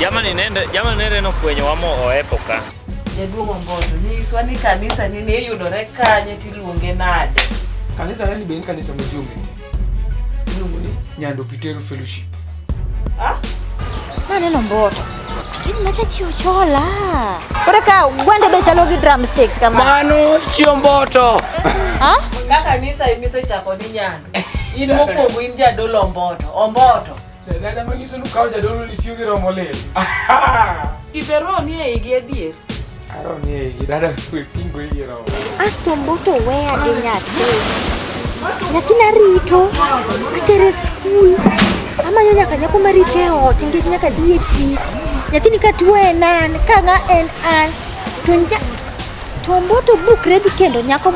Jamani nende, jamani nende nofwenyowa mo oepo ka. Jaduong' Omboto, nyiswa ni kanisa ni ni yudore kanye tiluonge nade? Kanisa nani be en kanisa ma ji ong'e te. Iluongo ni Nyando Pitero Fellowship. Ah? Naneno Omboto. Lakini macha chi ochola. Koro ka gwande be chalo gi drumsticks kama. Mano chi Omboto. Ha? Ka kanisa emisechako ni Nyando. In mokwongo in jadolo Omboto. Omboto. Dada manyiso ni ukawo jadolo ni tiyo gi rombo lil. Kipero ni e igi adier. Aro ni e igi, dada we pingo igi rombo. Asto Omboto weya gi nyathi. Nyathina rito, atere skul. Amanyo nyaka nyako marite e ot nikech nyaka dhi e tich. Nyathini ka tuo en an, ka ng'a en an. To nja to Omboto bukre dhi kendo nyako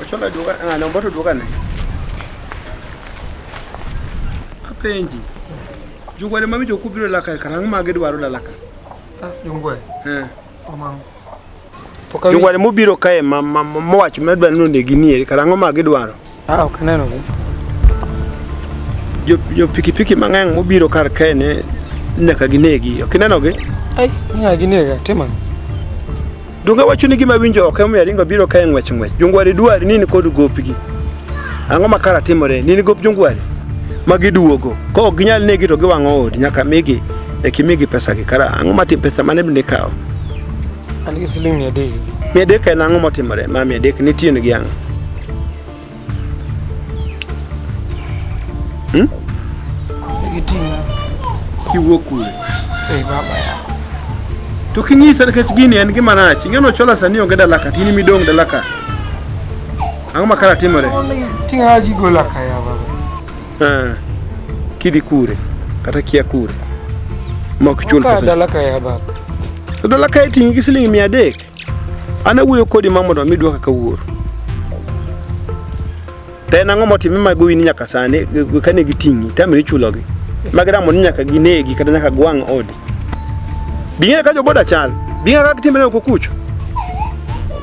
Ochola duoka, ng'ano Omboto duoka ne. Apenji. Jogware ma micho kubiro laka karang'o ma gidwaro dala ka? Ah, jongwe. Eh. Omang. Pok awinjo. Jogware mobiro kae ma ma mowacho ma dwa ni onegi ni karang'o ma gidwaro? Ah, ok aneno gi. Jo jo pikipiki mang'eny mobiro kar kae ne nyaka ginegi. Ok ineno gi? Ai, nyaka ginega, tim ang'o? Donge wacho ni gima winjo ok emomiyo aringo biro kae ng'wech ng'wech. Jongware dwari ni in kod gopgi. Ang'o ma kara timore? Ni in gop jongware ma giduogo. Ka ok ginyal negi to giwang'o odi nyaka migi eki migi pesa gi kara ang'o matim pesa mane bende ikawo? An gi siling 300. 300 en ang'o motimore? Ma 300 nitie gi ang'o? Hmm? Giting'a. Kiwuok kure? Ei baba ya. To kinyisa nikech gini en gima rach. Ing'e ni Ochola sani onge dala ka, to in ema idong' dala ka. Ang'o ma kara timore? Ting'a gigola ka ya baba. Ah, kidhi kure kata kia kure ma ok ichul Ka pesa. dala ka ya baba. To dala ka iting'i gi siling 300. An awuoyo kodi ma mondo mi dwoka ka wuoro. To en ang'o motime ma gowi ni nyaka sani kane giting'i tamri chulogi. Magiramo ni nyaka ginegi kata nyaka gwang' odi. Bing'e ka joboda chal. Bing'e kaka gitimre oko kucho.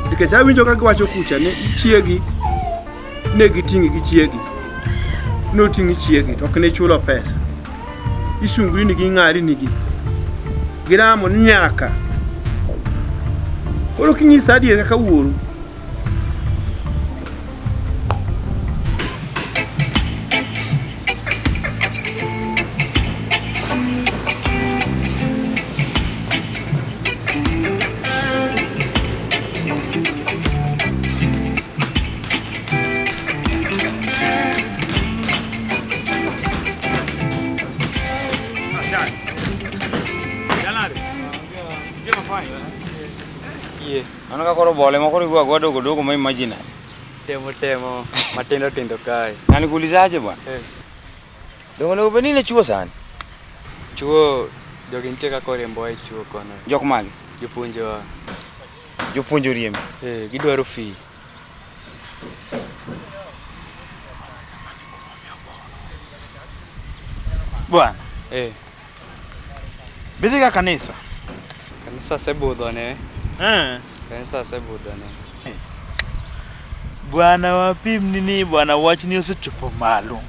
Nikech awinjo ka giwacho kucha ni chiegi ne giting'i gi chiegi. Noting'i chiegi to ok ne chulo pesa. Isungri ni ging'ari nigi. Giramo ni nyaka. Koro kinyisa adier kaka wuoru. Mano ka koro bole moko rigo agwa dogo dogo ma imagine. Temo temo matindo tindo kae. Na nikuulizaje bwana? Eh. Dongo onego bed ni ne chuo sani. Chuo jogi nitie kaka oriembowa e chuo kono. Jok mage? Jopuonjewa. Jopuonj oriembi. Eh, gidwaro fee. Bwana, Eh, bidhi ga kanisa. kanisa asebudhone. Eh. Kanisa asebudhone. Bwana wapimni ni bwana wachni osechopo malo.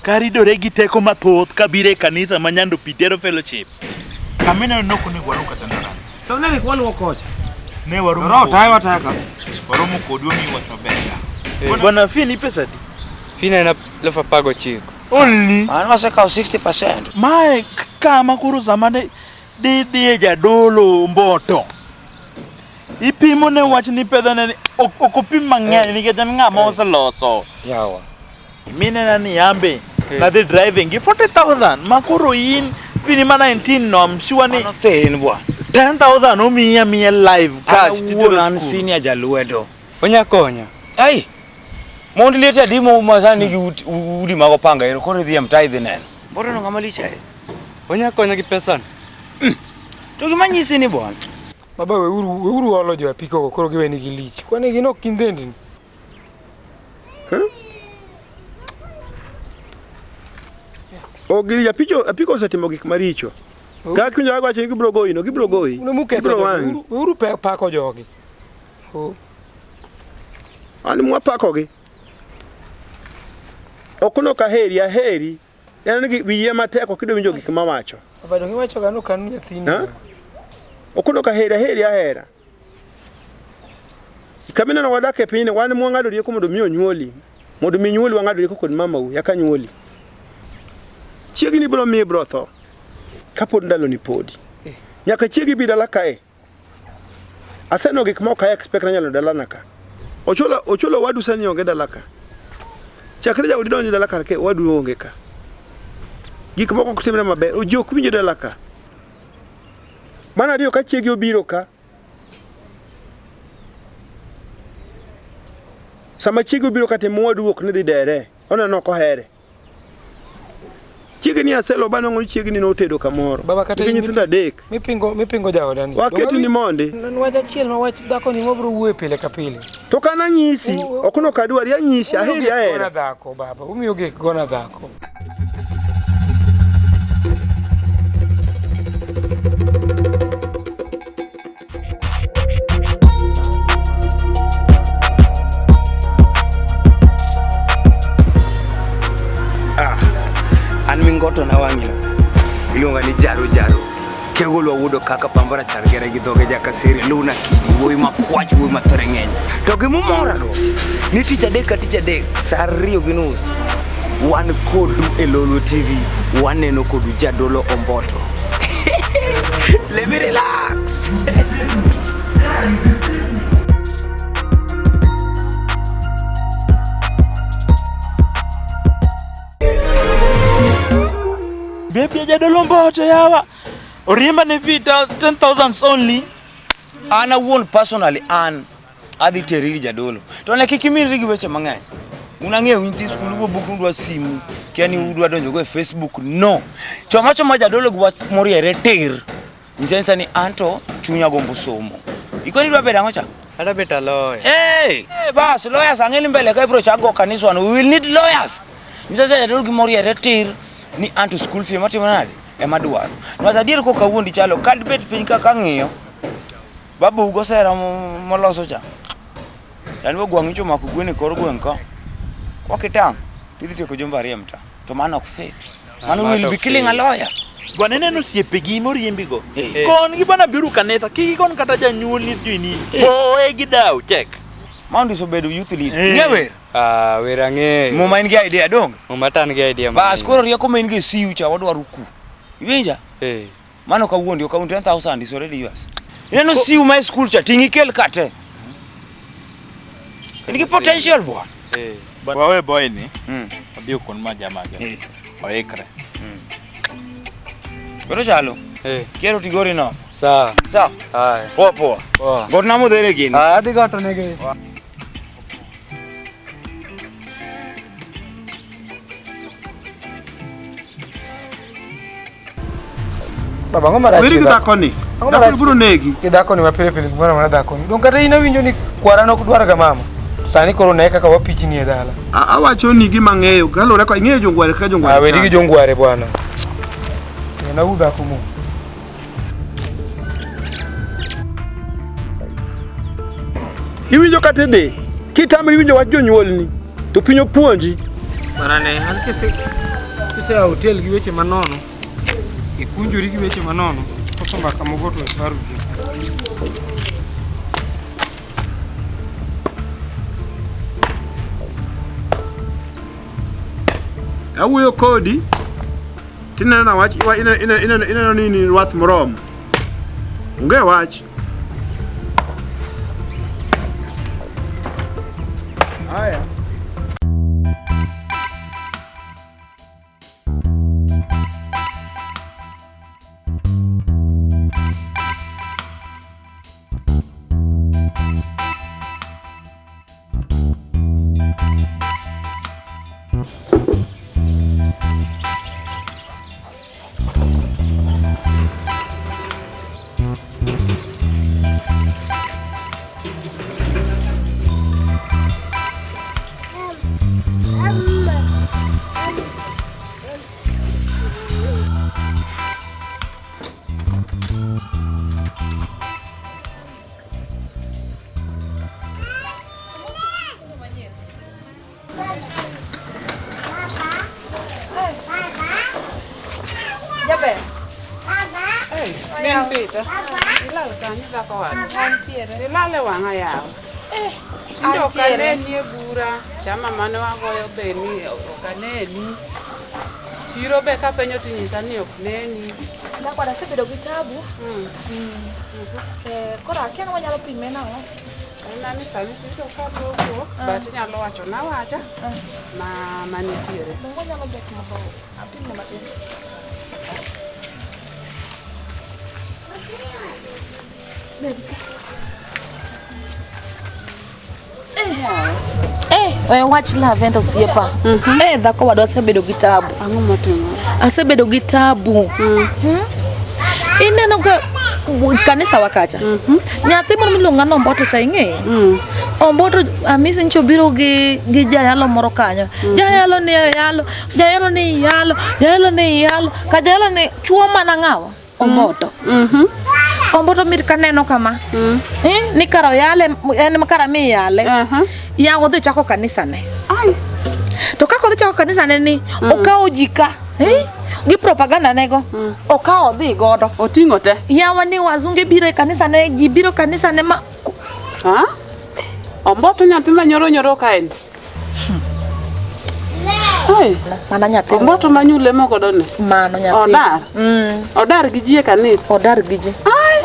Karidore gi teko mathoth kabiro e kanisa ma Nyando Pitero Fellowship. Kamine nok onego warom kata ndara. To ne waluwo kocha. Ne waromo. Roho tayo wataka. Waromo kodu omi wach maber. Eh. Bwana fee ni pesa di? Fee na en 19,000. Only. An wasekawo 60%. Mae kama koro sama ne dhi e jadolo Mboto. Ipimo ne wach ni pedha ne ok opim mang'eny nikech en ng'ama oseloso. Yawa. Minena ni yambe nadhi driving gi 40,000 ma koro in fini ma 19 no I'm sure ni Mano thin bwana. 10,000 omiyi amiya live cash An titero awuon an school. senior jalwedo. Onya konya. Ai. Mond liete adi ma sani nigi udi mag opanga ero koro idhi e mtaa idhi neno. Mboto no ng'ama lich ahinya. Onya konya gi pesa no. To gima nyisi ni bwana. Baba weuru weuru olo jo apiko go koro giweni gi lich. Kwani gin ok gin dhendni? Ok gini apiko osetimo gik maricho. Ka kiwinjo kaka giwacho ni gibiro goyi no, gibiro goyi. Un emuketho Gibiro jogi. wang'i. Weuru pako jogi. Oh. An mwapakogi. Ok nok aheri, aheri. En ni wiyi ema tek ok idwa winjo gik mawacho. Baba donge iwacho ga ni ok an nyathini. Ha? Ok nok aheri, aheri ahera. Kama ineno wadak e pinyni, wan mwang'ado rieko mondo mi onyuoli. Mondo mi nyuoli wang'ado rieko kod mamau, yaka nyuoli. Chiegni biro miyi ibiro tho. Kapod ndaloni podi. Nyaka chiegi bi dala kae. Aseneno gik ma ok a expect nanyalo dalana ka. Ochulo wadu sani onge dala ka. Chakre jaodi donjo dala kar ke wadu onge ka. Gik moko ok timre maber, ji ok winj dala ka. Mar ariyo ka chiegi obiro ka, sama chiegi obiro ka timo wadu ok ni dhi dere, oneno ok ohere. Chiegni aselo banong'o ni chiegni notedo kamoro. Baba kata Nigi in nyithindo adek. Mipingo jaoda ni. Waketi ni mondi. En wach achiel ma wach dhako ni wabiro wuoye pile ka pile. To kana nyisi, ok nok adwari anyisi, aheri Umiyo gik ahera. gona dhako baba, umiyo gik gona dhako. An mingoto na wang'ino. Iluonga ni Jaro Jaro. Kegolwa wuodo kaka pamba rachar gere gi dhoge jakasere luna kidi wuoyi makwach wuoyi mathore ng'eny. To gimomorago ni tich adek ka tich adek saa 2:30 wan kodu e Lolwe TV waneno kodu Jadolo Omboto. Let me relax. Baby jadolo Mboto yawa. Oriemba ne fee 10,000 only. An awuon personally an adhi teri ir jadolo. To ne kik iminri gi weche mang'eny. Un ang'eyo nyithi skul ubo buk udwa simu, kia ni udwa donjo go e Facebook. No. Choma choma jadolo gi wach moriere tir. Nyise anyisa ni anto chunya gombo somo. Ikoni idwa bedo ang'o cha? Adwa bet a lawyer. Hey, hey, bas lawyers ang'e ni mbele ka ibro chak go kaniswa no. We will need lawyers. Nyiso jadolo gimoro riere tir ni anto school fee matimo nade? Ema dwaro. Niwach adier kok awuondi chalo kadbet piny ka kang'iyo babu go sera moloso cha. Yani bo gwang' nyocha omako gwen e kor gweng' ka. Kokitang' tidhi tieko jumbe ariyo e mta. To mano ok fit. Mano will be killing a lawyer. Bwana ineno osiepegi moriembigo. Kon gi bwana biuru kanisa, kik ikon kata janyuolni sijui nini. Boe gi daw, check. Mondo osebedo youth leader. Ing'e wer? Ah, wer ang'eyo. Muma in gi idea donge? Muma to an gi idea Bas mang'eny. koro rieko ma in go e siu cha wadwaro ku. Iwinja? Eh. Mano ok awuondi, ok awuondi 10,000 is already yours. Ineno siu ma e school cha ting' ikel ka te. In gi potential bwana. Eh. Wawe boy ni. Odhi okon ma jamaa ga. Oikre. Koro chalo. Eh. Kiero tigori no. Sawa. Sawa. Haya. Poa poa. Poa. Gotna modhere gini. Ah, adhi goto negi. Baba, ang'o marach Weri gi gi dhako? dhakoni. Ang'o Dhakoni marach biro negi. Gi dhakoni ma pile pile gimoro amora dhakoni. Dong kata in awinjo ni kwara nok dwar ga mama. Sani koro ne kaka wapichni e dala. Awacho ni gima ang'eyo kaluwore kod ing'eyo jongware kaka jongware. Ah, weri gi chalo. jongware bwana. En au dhako mo. Iwinjo kata idhi. Kitamri winjo wach jonyuolni to piny opuonji. Bwana ne an kise kise a hotel gi weche manono. Ikunjori gi weche manono. Koso mbaka mogo to iparo gi. Awuoyo kodi tineno na wach ineno ni in rwath moromo. Onge wach. Haya. Jaber. Min Peter. Ilal kanye dhako wadu? Antiere. Ilal e wang'a yawa. Tinde ok Antiere. aneni e bura, chama mane wagoyo be ni ok aneni. Chiro be kapenjo tinyisa ni ok neni. Dhako wadu asebedo gi tabu. Koro akia ni wanyalo pime nang'o? En ni sani tinde ok adwa wuok, but inyalo wacho nawacha ma manitiere. Donge wanyalo bet mondo apimne matin? Eh, wach Lavenda osiepa. Eh, dhako wadwa asebedo gi tabu. Ang'o motimore? Asebedo gi tabu. Ineno ka kanisa wa kacha. Nyathi moro miluongo ni Omboto cha ing'eyo? Omboto Hamisi nyocha obiro gi jayalo moro kanyo. Jayalo ni yalo, jayalo ni yalo, jayalo ni yalo, ka jayalo ni chuo mana ng'awa? Omboto. Omboto mit kaneno kama. Eh, ni kara oyale, en kara miyale. Yawa odhi ochako kanisa ne. To kaka odhi chako kanisa ne ni, okawo ji ka. Eh? Gi propaganda nego. Okawo odhi godo. Oting'o te. Yawa ni wazunge biro e kanisa ne, ji biro kanisa ne ma Ha? Omboto nyathi ma nyoro nyoro ka en. Ai. Mana nyathi. Omboto ma nyulemo godo ni. Mano nyathi. Odar. Odar gi ji e kanisa. Odar gi ji. Ai.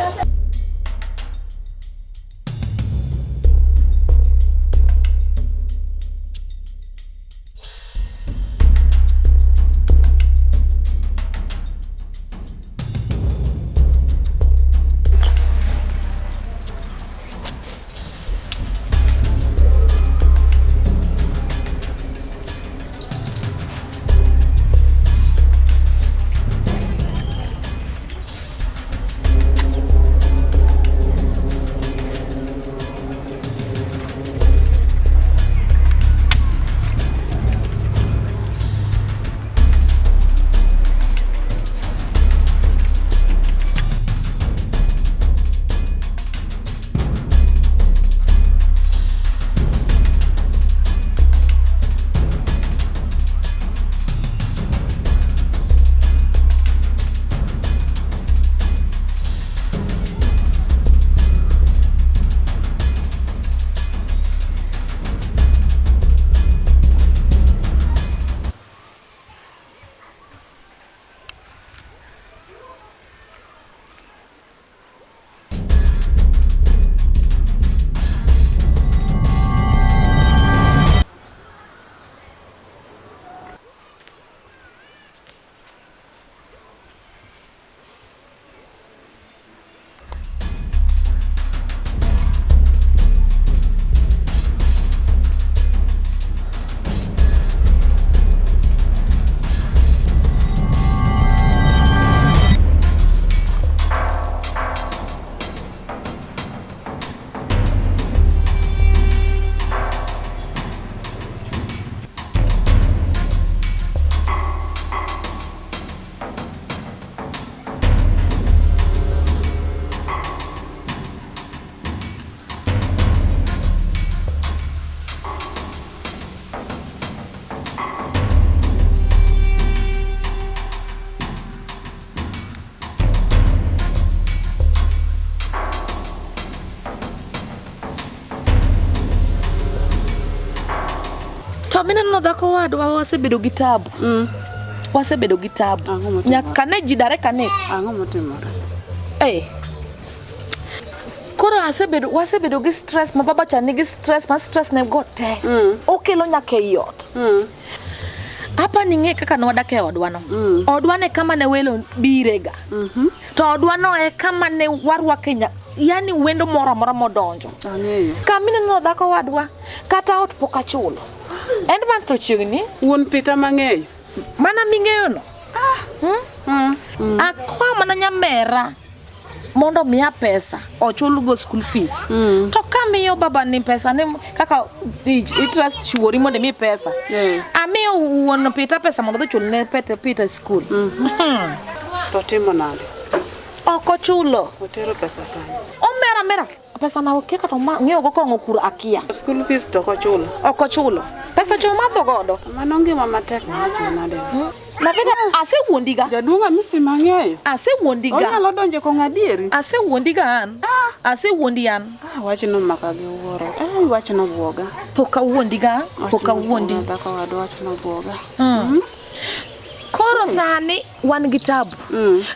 To mineno dhako wadwa wasebedo gi tabu. Wasebedo gi tabu. Nyaka ne ji dare kanisa. Ang'o motimore? Eh. Koro asebedo wasebedo gi stress ma baba cha nigi stress ma stress ne go te. Okelo nyaka ei ot. Apa ni ng'e kaka ne wadak e odwa no. Odwa ne kama ne welo birega. To odwa no e kama ne warwake nya, yani wendo moro amora modonjo. Ang'eyo. Kama ineno dhako wadwa kata ot pok achulo. End month to chiegni. Wuon Pita mang'eyo. Mana ming'eyo no. Hmm? Akwa mana nyamera mondo miya pesa ochulgo school fees. To kamiyo baba ni pesa ni kaka i trust chuori mondo imi pesa. Amiyo wuon Pita pesa mondo odhi chulne Pete Pita school. To timo nade? Ok ochulo. Otero pesa kanye? Omera mera pesa na okia kata ng'iewo go kong'o kuro akia. School fees to ok ochulo. Ok ochulo. Pesa cho madho godo. Mano ngima matek mawacho nade? Lavenda asewuondiga. Jaduong' Amisi mang'eyo. Asewuondiga. Onyalo donjo kong'o adieri. Asewuondiga an. Asewuondi an. Ah, wachno maka gi wuoro. Eh, wachno buoga. Pok awuondiga. Pok awuondi. Dhako wadwa wachno buoga. Koro sani wan gi tabu.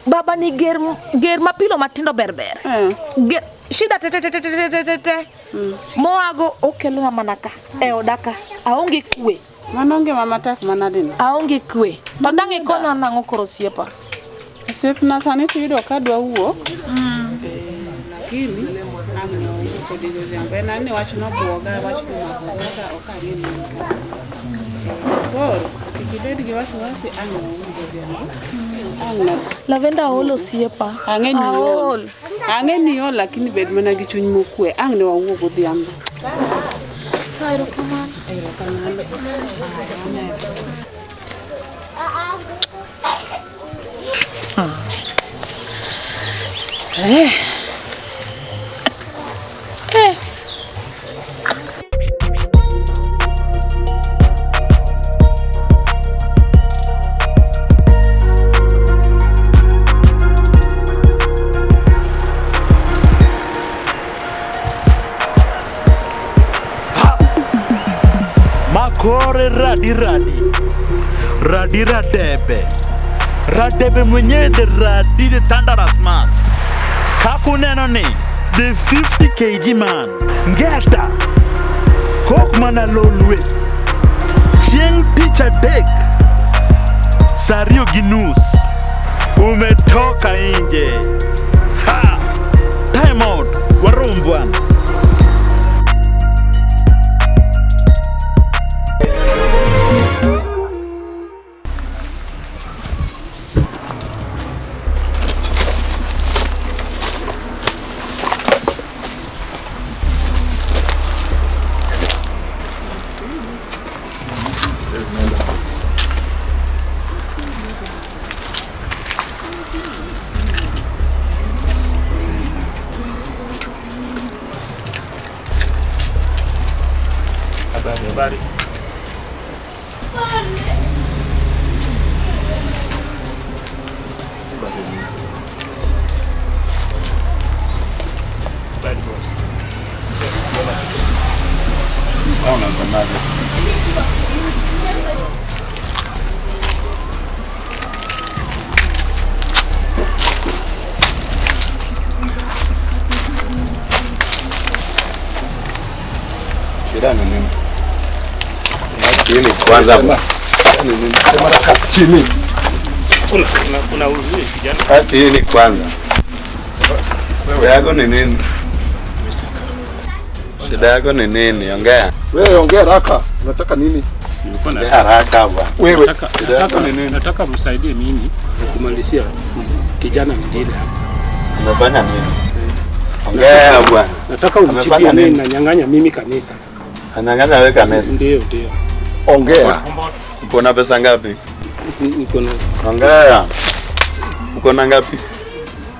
Baba ni ger ger mapilo matindo berber. Ger shida te te te te te te te te. Moago okelona mana ka e oda ka. Aonge kwe. Mano ngima matek manade no? Aonge kwe. To dang' ikonya nang'o koro osiepa? Osiepna sani tiyudo ka dwa wuok. Lakini ang' ne wawuo kodi godhiambo. En ni wachno buoga, wachno mako ok ang'e ni en kanye. Koro kik ibed gi wasiwasi ang' ne wawuo godhiambo. Ang' ne Lavenda aol osiepa. Ang'e ni iol. Aol. Ang'e ni iol lakini bed mana gi chuny mokwe. Ang' ne wawuo godhiambo. Sawa, erokamano. Erokamano. Eh. Eh. Makore radi radi radi radebe radebe mwenyewe the radi the thunderous man kakuneno ni the 50 kg man ngeta kok mana lolwe chieng' tich adek saa ariyo gi nus umetoka nje ha time out warom bwana. Habari, habari. Habari boss. Unasemaje? Shida ni nini? Chini kwanza bwana. Shida ni nini? Chini. Kuna uzuri kijana. Kaa chini kwanza. Wewe yako ni nini? Shida yako ni nini? Ongea. Wewe ongea haraka. Unataka nini? Ongea haraka bwana. Wewe Shida yako ni nini? Nataka msaidie mimi kumalizia kijana mwingine hapa. Umefanya nini? Ongea bwana. Nataka umchipie Amefanya mimi nini? nanyang'anya mimi kanisa. Anang'anya wewe kanisa. Ndio, ndio. Ongea. Uko na pesa ngapi? Niko na Ongea. Uko na ngapi?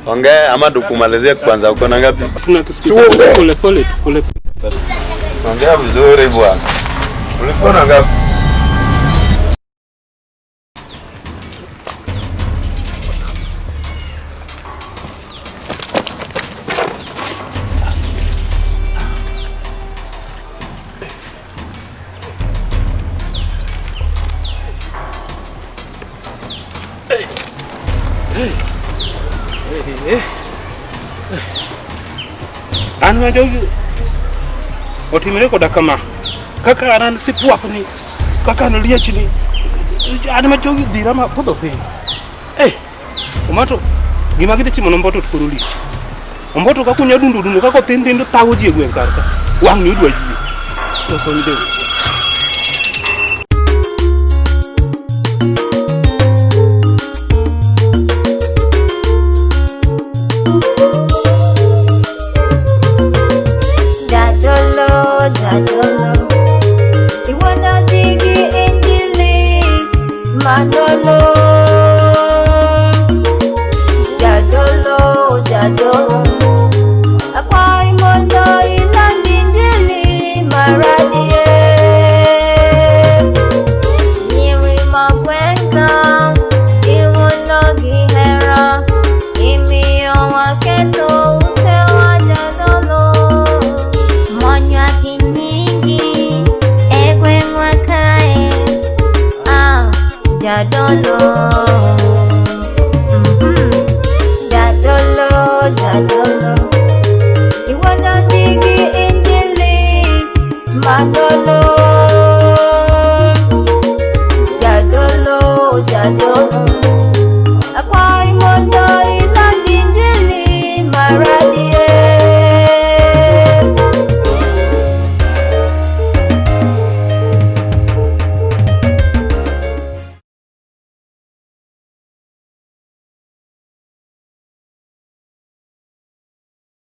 Ongea ama tukumalizie kwanza. Uko na ngapi? Tunatusikiza pole pole tu pole. Ongea vizuri bwana. Ulikuwa na ngapi? An ma jogi otimore koda kama. Kaka an an sipwapni, kaka an liechni. An ma jogi dhira ma podho piny. Eh, omato gima gidhi timo ne Omboto to koro lich. Omboto kaka onya dundo dundo kaka othin thin to thago ji e gweng' kar ka. Wang' ni odwa yie. Loso ni be weche. Jadolo, jadolo, iwuondo ji gi injili manono. Jadolo, jadolo, akwayi mondo iland injili mar adier. Nyiri mag gweng'a, iwuondo gi hera, imiyo waketho utewa jadolo. Monywa gi nyingi e gweng'wa kae, ah, jadolo. Jadolo, jadolo, iwuondo ji gi injili manono.